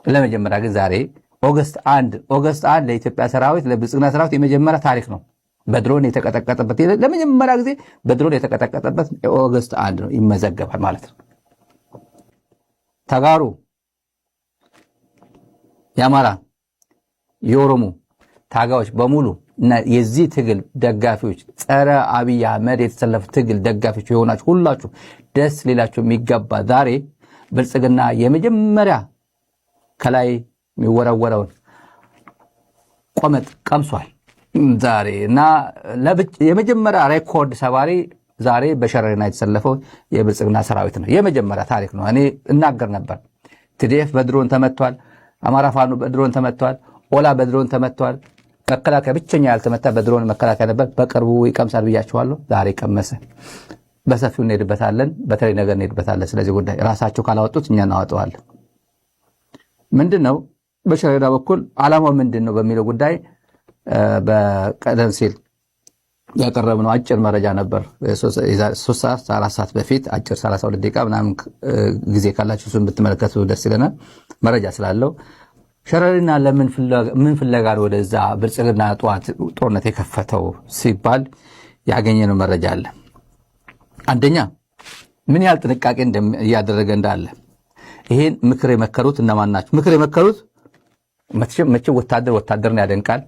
ለመጀመሪያ ግን ዛሬ August 1፣ August 1 ለኢትዮጵያ ሰራዊት፣ ለብልጽግና ሰራዊት የመጀመሪያ ታሪክ ነው። በድሮን የተቀጠቀጠበት፣ ለመጀመሪያ ጊዜ በድሮን የተቀጠቀጠበት August 1 ነው፣ ይመዘገባል ማለት ነው። ተጋሩ፣ የአማራ፣ የኦሮሞ ታጋዮች በሙሉ እና የዚህ ትግል ደጋፊዎች፣ ጸረ አብይ አህመድ የተሰለፉ ትግል ደጋፊዎች የሆናችሁ ሁላችሁ ደስ ሊላችሁ የሚገባ ዛሬ ብልጽግና የመጀመሪያ ከላይ የሚወረወረውን ቆመጥ ቀምሷል ዛሬ። እና የመጀመሪያ record ሰባሪ ዛሬ በሸረሪና የተሰለፈው የብልጽግና ሰራዊት ነው። የመጀመሪያ ታሪክ ነው። እኔ እናገር ነበር። TDF በድሮን ተመቷል። አማራ ፋኖ በድሮን ተመቷል። ኦላ በድሮን ተመቷል። መከላከያ ብቸኛ ያልተመታ በድሮን መከላከያ ነበር። በቅርቡ ይቀምሳል ብያቸዋለሁ። ዛሬ ቀመሰ። በሰፊው እንሄድበታለን። በተለይ ነገር እንሄድበታለን። ስለዚህ ጉዳይ ራሳቸው ካላወጡት እኛ እናወጠዋለን። ምንድን ነው በሸረሪና በኩል ዓላማው ምንድን ነው በሚለው ጉዳይ በቀደም ሲል ያቀረብነው አጭር መረጃ ነበር። 3 ሰዓት 4 ሰዓት በፊት አጭር 32 ደቂቃ ምናምን ጊዜ ካላችሁ እሱን ብትመለከቱ ደስ ይለናል። መረጃ ስላለው ሸረሪና ለምን ምን ፍለጋ ወደዛ ብልጽግና ጠዋት ጦርነት የከፈተው ሲባል ያገኘነው መረጃ አለ። አንደኛ ምን ያህል ጥንቃቄ እያደረገ እንዳለ፣ ይሄን ምክር የመከሩት እነማን ናቸው? ምክር የመከሩት መቼም ወታደር ወታደርን ያደንቃል፣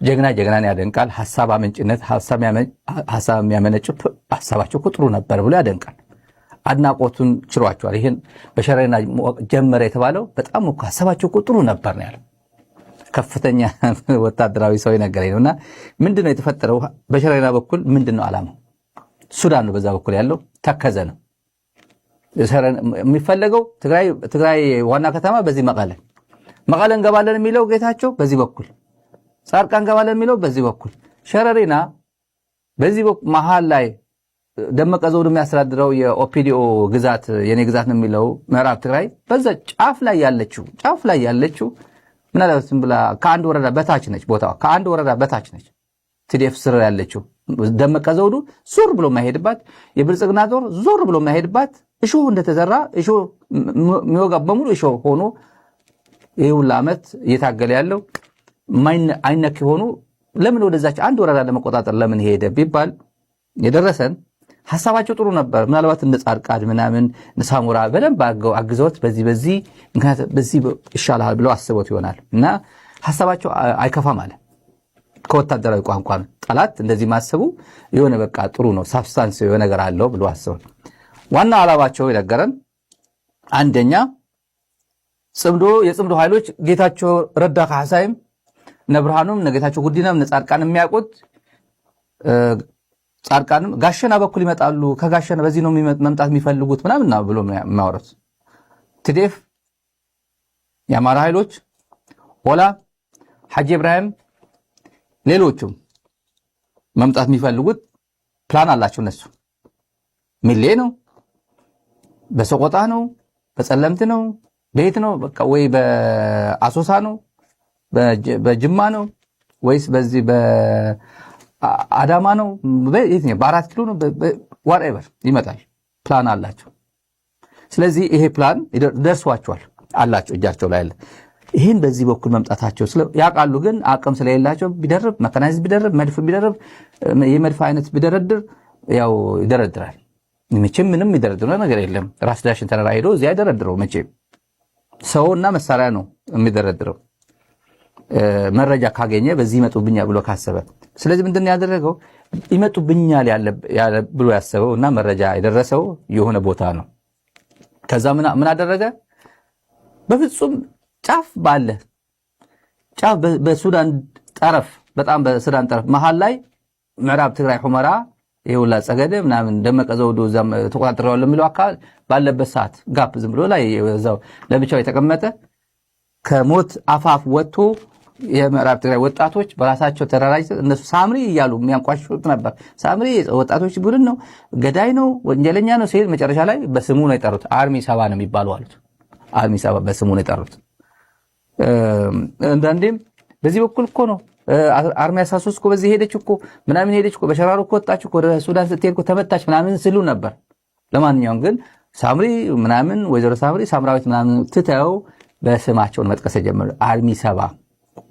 ጀግና ጀግናን ያደንቃል። ሀሳብ አመንጭነት፣ ሀሳብ የሚያመነጭ ሀሳባቸው እኮ ጥሩ ነበር ብሎ ያደንቃል። አድናቆቱን ችሯቸዋል። ይህን በሸረሪና ጀመረ የተባለው በጣም እኮ ሀሳባቸው እኮ ጥሩ ነበር ነው ያለው። ከፍተኛ ወታደራዊ ሰው የነገረኝ ነው። እና ምንድን ነው የተፈጠረው? በሸረሪና በኩል ምንድን ነው ዓላማው? ሱዳን ነው በዛ በኩል ያለው፣ ተከዘ ነው የሚፈለገው። ትግራይ ዋና ከተማ በዚህ መቀለ፣ መቀለ እንገባለን የሚለው ጌታቸው በዚህ በኩል፣ ጻድቃን እንገባለን የሚለው በዚህ በኩል፣ ሸረሪና በዚህ መሃል ላይ ደመቀ ዘውዱ የሚያስተዳድረው የ OPDO ግዛት፣ የኔ ግዛት ነው የሚለው ምዕራብ ትግራይ በዛ ጫፍ ላይ ያለችው ምናልባት ዝም ብላ ከአንድ ወረዳ በታች ነች ቦታዋ፣ ከአንድ ወረዳ በታች ነች። TDF ስር ያለችው፣ ደመቀ ዘውዱ ዞር ብሎ የማይሄድባት፣ የብልጽግና ጦር ዞር ብሎ የማይሄድባት፣ እሾህ እንደተዘራ እሾህ የሚወጋ በሙሉ እሾህ ሆኖ ይህ ሁሉ ዓመት እየታገለ ያለው አይነክ የሆኑ ለምን ወደዛች አንድ ወረዳ ለመቆጣጠር ለምን ሄደ ቢባል የደረሰን ሀሳባቸው ጥሩ ነበር። ምናልባት እንደ ጻድቃን ምናምን ሳሙራ በደንብ አግዘውት በዚህ በዚህ ምክንያት በዚህ ይሻልሃል ብለው አስቦት ይሆናል እና ሀሳባቸው አይከፋም አለ። ከወታደራዊ ቋንቋ ነው። ጠላት እንደዚህ ማሰቡ የሆነ በቃ ጥሩ ነው፣ substance የሆነ ነገር አለው ብሎ አስበው። ዋና ዓላማቸው የነገረን አንደኛ ጽምዶ፣ የጽምዶ ኃይሎች ጌታቸው ረዳ ካሕሳይም፣ እነ ብርሃኑም፣ እነ ጌታቸው ጉዲናም፣ እነ ጻድቃን የሚያውቁት፣ ጻድቃንም ጋሸና በኩል ይመጣሉ፣ ከጋሸና በዚህ ነው መምጣት የሚፈልጉት ምናምን ብሎ የሚያወሩት TDF፣ የአማራ ኃይሎች፣ ኦላ፣ ሐጂ ኢብራሂም፣ ሌሎቹም መምጣት የሚፈልጉት ፕላን አላቸው። እነሱ ሚሌ ነው፣ በሰቆጣ ነው፣ በጸለምት ነው፣ በየት ነው በቃ ወይ በአሶሳ ነው፣ በጅማ ነው ወይስ በዚህ በአዳማ ነው፣ የትኛው በ4 ኪሎ ነው፣ whatever ይመጣል። ፕላን አላቸው። ስለዚህ ይሄ ፕላን ደርሷቸዋል፣ አላቸው፣ እጃቸው ላይ አለ። ይህን በዚህ በኩል መምጣታቸው ያውቃሉ፣ ግን አቅም ስለሌላቸው ቢደርብ mechanized ቢደርብ መድፍ ቢደርብ የመድፍ አይነት ቢደረድር ያው ይደረድራል። መቼም ምንም የሚደረድረው ነገር የለም። ራስ ዳሽን ተራራ ሄዶ እዚያ አይደረድረው መቼም፣ ሰውና መሳሪያ ነው የሚደረድረው። መረጃ ካገኘ በዚህ ይመጡብኛል ብሎ ካሰበ። ስለዚህ ምንድን ነው ያደረገው? ይመጡብኛል ብሎ ያሰበው እና መረጃ የደረሰው የሆነ ቦታ ነው። ከዛ ምን አደረገ? በፍጹም ጫፍ ባለ ጫፍ በሱዳን ጠረፍ፣ በጣም በሱዳን ጠረፍ መሃል ላይ ምዕራብ ትግራይ ሁመራ ይኸውላ ጸገደ ምናምን ደመቀ ዘውዱ እዛም ተቆጣጥረዋል የሚለው አካባቢ ባለበት ሰዓት gap ዝም ብሎ ላይ እዛው ለብቻው የተቀመጠ፣ ከሞት አፋፍ ወጥቶ የምዕራብ ትግራይ ወጣቶች በራሳቸው ተደራጅተው፣ እነሱ ሳምሪ እያሉ የሚያንቋሽሹት ነበር። ሳምሪ ወጣቶች ቡድን ነው፣ ገዳይ ነው፣ ወንጀለኛ ነው ሲል መጨረሻ ላይ በስሙ ነው የጠሩት። Army 70 ነው የሚባሉ አሉት። Army 70 በስሙ ነው የጠሩት። አንዳንዴም በዚህ በኩል እኮ ነው Army 13 እኮ በዚህ ሄደች እኮ ምናምን ሄደች እኮ፣ በሸራሮ እኮ ወጣች እኮ፣ ወደ ሱዳን ስትሄድ እኮ ተመታች ምናምን ሲሉ ነበር። ለማንኛውም ግን ሳምሪ ምናምን ወይዘሮ ሳምሪ ሳምራዊት ምናምን ትተው በስማቸውን መጥቀስ የጀመሩ army 70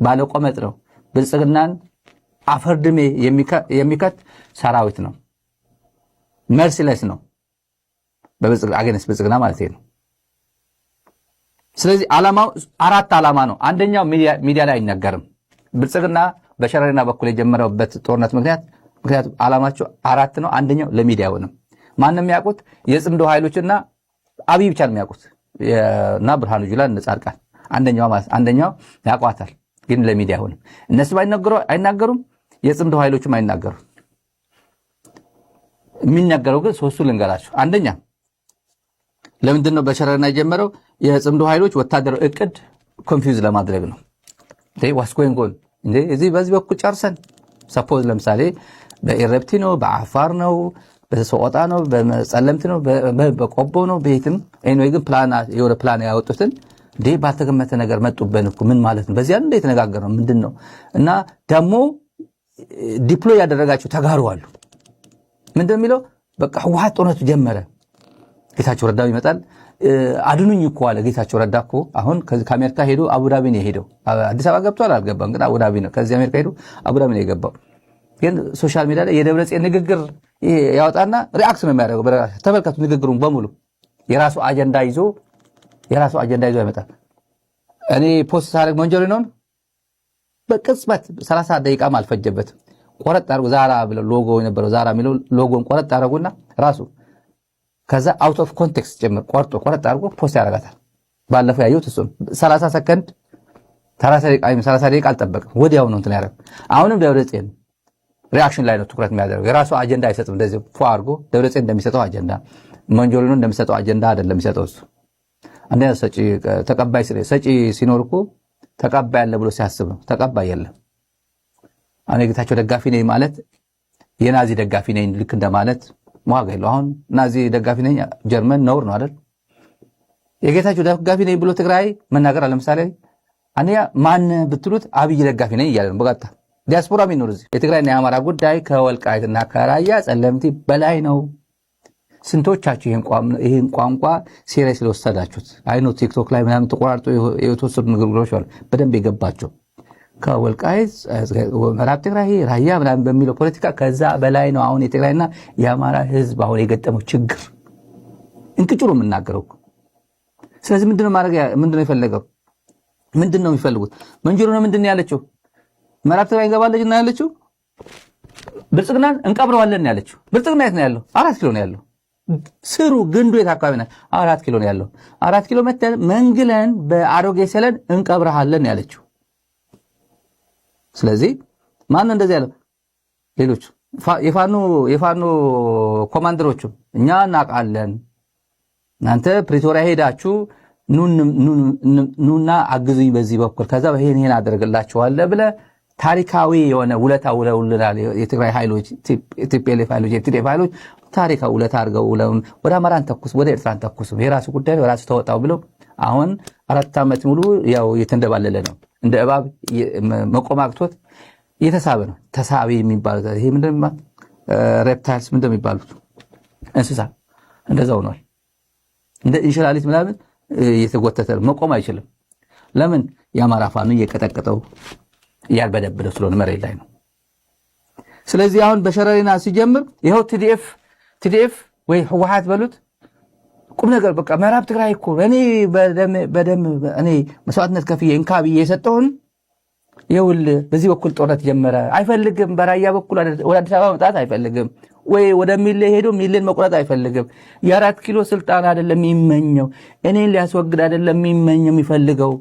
ባለቆመጥ ነው። ብልጽግናን አፈርድሜ የሚከት ሰራዊት ነው። Merciless ነው። Against ብልጽግና ማለት ነው። ስለዚህ ዓላማው አራት ዓላማ ነው። አንደኛው ሚዲያ ላይ አይነገርም። ብልጽግና በሸረሪና በኩል የጀመረበት ጦርነት ምክንያቱም ዓላማቸው አራት ነው። አንደኛው ለሚዲያ አይሆንም። ማንም የሚያውቁት የጽምዶ ኃይሎችና አብይ ብቻ ነው የሚያውቁት እና ብርሃኑ ጁላ እነ ጻድቃን አንደኛው ማለት አንደኛው ያውቋታል፣ ግን ለሚዲያ አይሆንም። እነሱም አይናገሩም፣ የጽምዶ ኃይሎችም አይናገሩም። የሚነገረው ግን ሶስቱ ልንገራችሁ። አንደኛ ለምንድን ነው በሸረሪና የጀመረው? የጽምዶ ኃይሎች ወታደራዊ እቅድ confuse ለማድረግ ነው። What's going on? እንዴ፣ እዚህ በዚህ በኩል ጨርሰን suppose ለምሳሌ በኢረብቲ ነው፣ በአፋር ነው፣ በሰቆጣ ነው፣ በጸለምት ነው፣ በቆቦ ነው፣ በየትም anyway ግን ፕላን የሆነ ፕላን ያወጡትን እንዴ ባልተገመተ ነገር መጡብን እኮ፣ ምን ማለት ነው? በዚያ እንደ የተነጋገር ነው ምንድን ነው? እና ደግሞ deploy ያደረጋቸው ተጋሩ አሉ። ምንድን ነው የሚለው? በቃ ህወሓት ጦርነቱ ጀመረ። ጌታቸው ረዳ ይመጣል። አድኑኝ እኮ አለ። ጌታቸው ረዳ እኮ አሁን ከአሜሪካ ሄዶ አቡዳቢ ነው የሄደው። አዲስ አበባ ገብቷል አልገባም፣ ግን አቡዳቢ ነው። ከዚህ አሜሪካ ሄዶ አቡዳቢ ነው የገባው። ግን social media ላይ የደብረጽዮን ንግግር ያወጣና react ነው የሚያደርገው። ተመልከቱ ንግግሩን በሙሉ የራሱ አጀንዳ ይዞ ይመጣል። እኔ post ሳደርግ ሞንጆሪኖን በቅጽበት 30 ደቂቃም አልፈጀበትም። ቆረጥ አድርጎ ዛራ ብለው ሎጎ የነበረው ዛራ የሚለው ሎጎን ቆረጥ አደረጉና ራሱ ከዛ out of context ጭምር ቆርጦ ቆረጥ አድርጎ post ያደርጋታል። ባለፈው ያየሁት እሱን 30 ሰከንድ፣ 30 ደቂቃ አልጠበቅም። ወዲያው ነው እንትን ያደረገው። አሁንም ደብረጽዮን reaction ላይ ነው ትኩረት የሚያደርገው። የራሱ አጀንዳ አይሰጥም። እንደዚህ ፎ አድርጎ ደብረጽዮን እንደሚሰጠው አጀንዳ፣ መንጆሪኖ እንደሚሰጠው አጀንዳ አይደለም የሚሰጠው እሱ። አንደኛ ሰጪ ተቀባይ፣ ሰጪ ሲኖር እኮ ተቀባይ አለ ብሎ ሲያስብ ነው። ተቀባይ የለም። አሁን የጌታቸው ደጋፊ ነኝ ማለት የናዚ ደጋፊ ነኝ ልክ እንደማለት ዋጋ የለው። አሁን ናዚ ደጋፊ ነኝ ጀርመን ነውር ነው አይደል? የጌታቸው ደጋፊ ነኝ ብሎ ትግራይ መናገር፣ ለምሳሌ አንደኛ ማን ብትሉት አብይ ደጋፊ ነኝ እያለ ነው። በቀጥታ ዲያስፖራ የሚኖር እዚህ የትግራይና የአማራ ጉዳይ ከወልቃይትና ከራያ ጸለምቲ በላይ ነው። ስንቶቻችሁ ይህን ቋንቋ serious ወሰዳችሁት? I know ቲክቶክ ላይ ምናምን ተቆራርጦ የተወሰዱ ንግግሮች አሉ። በደንብ የገባቸው ከወልቃይት፣ ምዕራብ ትግራይ፣ ራያ ምናምን በሚለው ፖለቲካ ከዛ በላይ ነው። አሁን የትግራይና የአማራ ህዝብ አሁን የገጠመው ችግር እንቅጩ ነው የምናገረው። ስለዚህ ምንድነው ማድረግ፣ ምንድነው የፈለገው? ምንድነው የሚፈልጉት? መንጆሪኖ ምንድነው ያለችው? ምዕራብ ትግራይ እንገባለች እና ያለችው ብልጽግናን እንቀብረዋለን ያለችው። ብልጽግና የት ነው ያለው? 4 ኪሎ ነው ያለው። ስሩ ግንዱ የት አካባቢ ነው? 4 ኪሎ ነው ያለው። 4 ኪሎ መተን መንግለን በአሮጌ ሰለን እንቀብረሃለን ያለችው። ስለዚህ ማን እንደዚህ ያለው? ሌሎቹ የፋኖ ኮማንደሮቹ እኛ እናውቃለን፣ እናንተ ፕሪቶሪያ ሄዳችሁ ኑና አግዙኝ በዚህ በኩል፣ ከዛ ይሄን ይሄን አደርግላችኋለሁ ብለህ ታሪካዊ የሆነ ውለታ ውለውልናል። የትግራይ ኃይሎች፣ TPLF ኃይሎች፣ የ TDF ኃይሎች ታሪካዊ ውለታ አድርገው ውለውን ወደ አማራ አንተኩስ፣ ወደ ኤርትራ አንተኩስም፣ የራሱ ጉዳይ የራሱ ተወጣው ብለው አሁን 4 ዓመት ሙሉ ያው እየተንደባለለ ነው። እንደ እባብ መቆም አቅቶት እየተሳበ ነው። ተሳቢ የሚባሉት ይሄ ምንድን ነው? Reptiles ምንድን ነው የሚባሉት እንስሳ እንደዛ ሆኗል። እንደ እንሽላሊት ምናምን እየተጎተተ ነው። መቆም አይችልም። ለምን? የአማራ ፋኖ እየቀጠቀጠው እያርበደበደው ስለሆነ መሬት ላይ ነው። ስለዚህ አሁን በሸረሪና ሲጀምር ይኸው TDF ወይ ህወሓት በሉት ቁም ነገር በቃ ምዕራብ ትግራይ እኮ እኔ በደም እኔ መስዋዕትነት ከፍዬ እንካ ብዬ የሰጠውን ይኸውልህ በዚህ በኩል ጦርነት ጀመረ። አይፈልግም። በራያ በኩል ወደ አዲስ አበባ መምጣት አይፈልግም፣ ወይ ወደ ሚሌ ሄዶ ሚሌን መቁረጥ አይፈልግም። የ4 ኪሎ ስልጣን አይደለም የሚመኘው፣ እኔን ሊያስወግድ አይደለም የሚመኘው የሚፈልገው።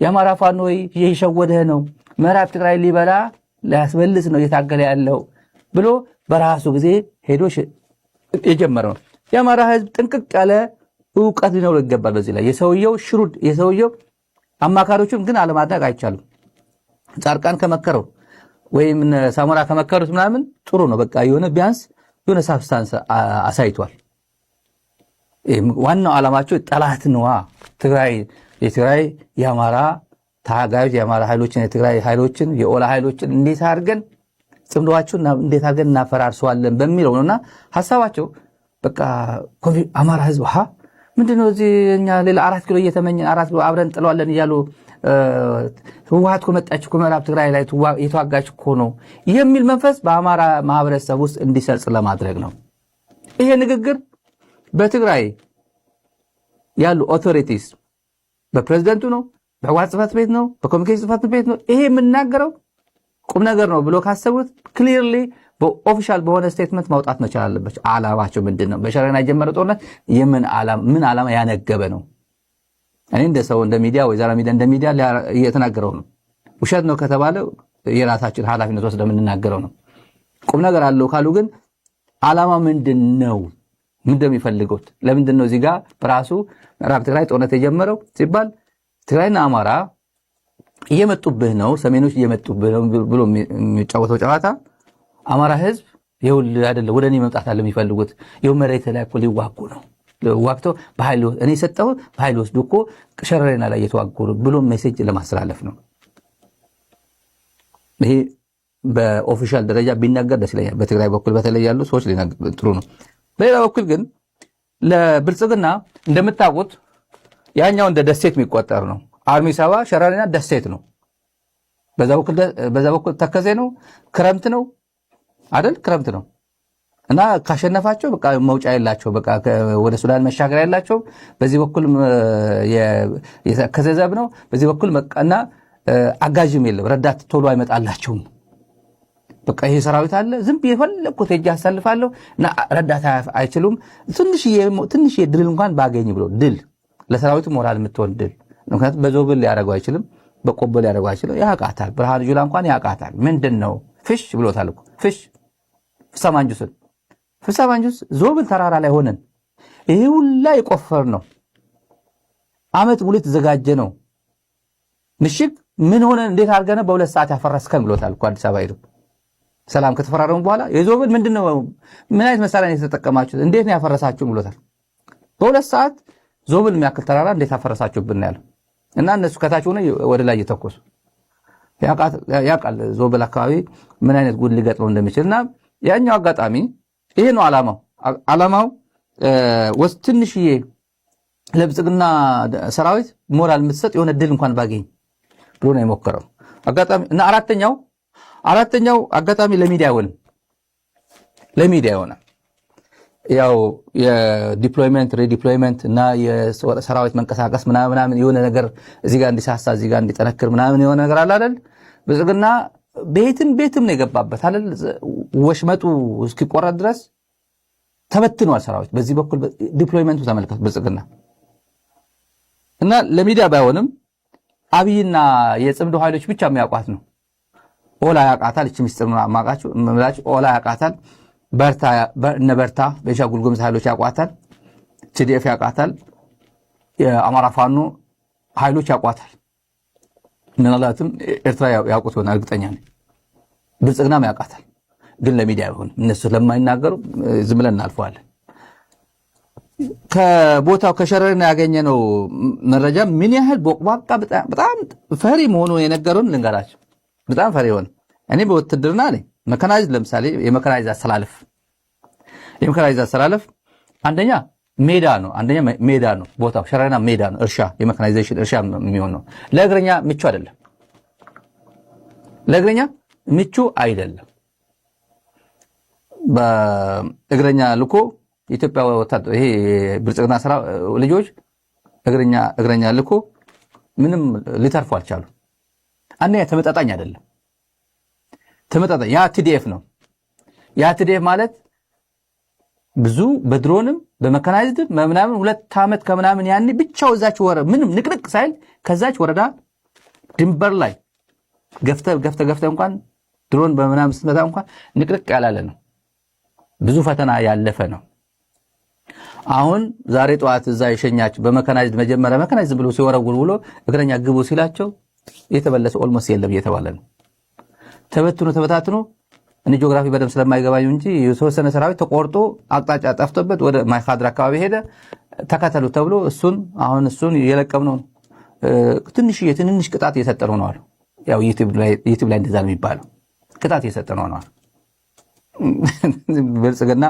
የአማራ ፋኖ ወይ የሸወደህ ነው፣ ምዕራብ ትግራይ ሊበላ ሊያስበልስ ነው እየታገለ ያለው ብሎ በራሱ ጊዜ ሄዶ የጀመረው ነው። የአማራ ህዝብ ጥንቅቅ ያለ እውቀት ሊኖረው ይገባል። በዚህ ላይ የሰውየው shrewd የሰውየው አማካሪዎቹን ግን አለማድነቅ አይቻልም። ጻድቃን ከመከረው ወይም ሳሞራ ከመከሩት ምናምን ጥሩ ነው። በቃ የሆነ ቢያንስ የሆነ substance አሳይቷል። ዋናው ዓላማቸው ጠላት ነዋ። ትግራይ የትግራይ የአማራ ታጋዮች የአማራ ኃይሎችን፣ የትግራይ ኃይሎችን፣ የኦላ ኃይሎችን እንዴት አድርገን ጽምዶዋቸውን እንዴት አድርገን እናፈራርሰዋለን በሚለው ነውና ሀሳባቸው። በቃ አማራ ህዝብ ምንድነው እዚህ እኛ ሌላ 4 ኪሎ እየተመኘን፣ 4 ኪሎ አብረን ጥለዋለን እያሉ፣ ህወሓት እኮ መጣች እኮ፣ ምዕራብ ትግራይ ላይ የተዋጋች እኮ ነው የሚል መንፈስ በአማራ ማህበረሰብ ውስጥ እንዲሰርጽ ለማድረግ ነው። ይሄ ንግግር በትግራይ ያሉ authorities፣ በፕሬዝደንቱ ነው፣ በህወሓት ጽሕፈት ቤት ነው፣ በ communication ጽሕፈት ቤት ነው። ይሄ የምናገረው ቁም ነገር ነው ብሎ ካሰቡት clearly በ official በሆነ statement ማውጣት መቻል አለባቸው። ዓላማቸው ምንድን ነው? በሸረሪና የጀመረ ጦርነት ምን ዓላማ ያነገበ ነው? እኔ እንደ ሰው፣ እንደ ሚዲያ፣ ወይ ዛራ ሚዲያ እንደ ሚዲያ እየተናገረው ነው። ውሸት ነው ከተባለ የራሳችን ኃላፊነት ወስደን የምንናገረው ነው። ቁም ነገር አለው ካሉ ግን ዓላማ ምንድን ነው? ምንድን ነው የሚፈልጉት? ለምንድን ነው እዚህ ጋር በራሱ ምዕራብ ትግራይ ጦርነት የጀመረው ሲባል ትግራይና አማራ እየመጡብህ ነው፣ ሰሜኖች እየመጡብህ ነው ብሎ የሚጫወተው ጨዋታ አማራ ህዝብ ይኸውልህ አይደለም ወደ እኔ መምጣት አለ የሚፈልጉት፣ ይኸው መሬት ላይ እኮ ሊዋጉ ነው፣ ዋግተው በኃይል እኔ የሰጠው በኃይል ወስዱ እኮ ሸረሪና ላይ እየተዋጉ ነው ብሎ message ለማስተላለፍ ነው። ይሄ በ official ደረጃ ቢነገር ደስ ይለኛል። በትግራይ በኩል በተለይ ያሉ ሰዎች ጥሩ ነው። በሌላ በኩል ግን ለብልጽግና እንደምታውቁት ያኛው እንደ ደሴት የሚቆጠር ነው። Army 70 ሸረሪና ደሴት ነው። በዛ በኩል ተከዜ ነው፣ ክረምት ነው አይደል? ክረምት ነው እና ካሸነፋቸው በቃ መውጫ የላቸው፣ በቃ ወደ ሱዳን መሻገር ያላቸው። በዚህ በኩል የተከዜ ዘብ ነው፣ በዚህ በኩል እና አጋዥም የለም፣ ረዳት ቶሎ አይመጣላቸውም። በቃ ይሄ ሰራዊት አለ፣ ዝም ብዬ የፈለግኩት ሄጄ አሳልፋለሁ እና ረዳት አይችሉም። ትንሽዬ ድል እንኳን ባገኝ ብሎ፣ ድል ለሰራዊቱ ሞራል የምትሆን ድል። ምክንያቱም በዞብል ሊያደርገው አይችልም፣ በቆቦ ሊያደርገው አይችልም። ያቃታል። ብርሃኑ ጁላ እንኳን ያቃታል። ምንድን ነው ፍሽ ብሎታል እኮ፣ ፍሽ ፍሳ ማንጁስን፣ ፍሳ ማንጁስ ዞብል ተራራ ላይ ሆነን ይሄ ሁላ የቆፈር ነው፣ አመት ሙሉ የተዘጋጀ ነው ምሽግ ምን ሆነ፣ እንዴት አድርገን በ2 ሰዓት ያፈረስከን ብሎታል እኮ። አዲስ አበባ ሄዶ ሰላም ከተፈራረሙ በኋላ የዞብል ምንድነው፣ ምን አይነት መሳሪያ ነው የተጠቀማችሁት፣ እንዴት ነው ያፈረሳችሁ ብሎታል። በ2 ሰዓት ዞብል የሚያክል ተራራ እንዴት አፈረሳችሁብን ያለው እና እነሱ ከታች ሆነ ወደ ላይ እየተኮሱ ያውቃል ዞብል አካባቢ ምን አይነት ጉድ ሊገጥመው እንደሚችል። እና ያኛው አጋጣሚ ይሄ ነው ዓላማው። ዓላማው ወስ ትንሽዬ ለብልጽግና ሰራዊት ሞራል የምትሰጥ የሆነ ድል እንኳን ባገኝ ብሎ ነው የሞከረው አጋጣሚ። እና አራተኛው አጋጣሚ ለሚዲያ አይሆንም፣ ለሚዲያ ይሆናል። ያው የ deployment፣ redeployment እና የሰራዊት መንቀሳቀስ ምናምን ምናምን የሆነ ነገር እዚህ ጋር እንዲሳሳ፣ እዚህ ጋር እንዲጠነክር ምናምን የሆነ ነገር አለ አይደል? ብልጽግና ቤትም ቤትም ነው የገባበት አይደል? ወሽመጡ እስኪቆረጥ ድረስ ተበትኗል ሰራዊት። በዚህ በኩል deployment ኡ ተመልከቱ። ብልጽግና እና ለሚዲያ ባይሆንም አብይና የጽምዶ ኃይሎች ብቻ የሚያውቋት ነው። ኦላ ያውቃታል። እቺ ሚስጥር ማቃችሁ ምላችሁ ኦላ ያውቃታል። በርታ፣ እነ በርታ ቤንሻንጉል ጉሙዝ ኃይሎች ያውቋታል። TDF ያውቃታል። የአማራ ፋኖ ኃይሎች ያውቋታል። ምናልባትም ኤርትራ ያውቁት ይሆናል፣ እርግጠኛ ነኝ። ብልጽግናም ያውቃታል። ግን ለሚዲያ አይሆንም። እነሱ ስለማይናገሩ ዝም ብለን እናልፈዋለን። ከቦታው ከሸረሪና ያገኘነው መረጃ ምን ያህል ቦቅቧቃ፣ በጣም ፈሪ መሆኑን የነገሩን ልንገራቸው። በጣም ፈሪ ሆነ። እኔ በውትድርና ነኝ። mechanized፣ ለምሳሌ የ mechanized አሰላለፍ አንደኛ ሜዳ ነው። አንደኛ ሜዳ ነው ቦታው፣ ሸረሪና ሜዳ ነው። እርሻ፣ የ mechanization እርሻ የሚሆን ነው። ለእግረኛ ምቹ አይደለም። ለእግረኛ ምቹ አይደለም። በእግረኛ ልኮ የኢትዮጵያ ወታደር፣ ይሄ ብልጽግና ስራ ልጆች እግረኛ ልኮ ምንም ሊተርፉ አልቻሉ። አንደኛ ተመጣጣኝ አይደለም። ተመጣጣኝ ያ TDF ነው። ያ TDF ማለት ብዙ በድሮንም በ mechanized ምናምን 2 ዓመት ከምናምን ያኔ ብቻው እዛች ወረ ምንም ንቅንቅ ሳይል ከዛች ወረዳ ድንበር ላይ ገፍተ ገፍተ ገፍተ እንኳን ድሮን በምናምን ስትመታ እንኳን ንቅንቅ ያላለ ነው። ብዙ ፈተና ያለፈ ነው። አሁን ዛሬ ጠዋት እዛ የሸኛቸው በ mechanized፣ መጀመሪያ mechanized ብሎ ሲወረውር ብሎ እግረኛ ግቡ ሲላቸው የተመለሰ almost የለም እየተባለ ነው። ተበትኖ ተበታትኖ፣ እኔ ጂኦግራፊ በደንብ ስለማይገባኝ እንጂ፣ የተወሰነ ሰራዊት ተቆርጦ አቅጣጫ ጠፍቶበት ወደ ማይካድራ አካባቢ ሄደ። ተከተሉ ተብሎ እሱን አሁን እሱን እየለቀምነው ነው። ትንሽዬ ትንንሽ ቅጣት እየሰጠነው ነው አሉ። ያው YouTube ላይ እንደዛ ነው የሚባለው። ቅጣት እየሰጠነው ነው አሉ። ብልጽግና።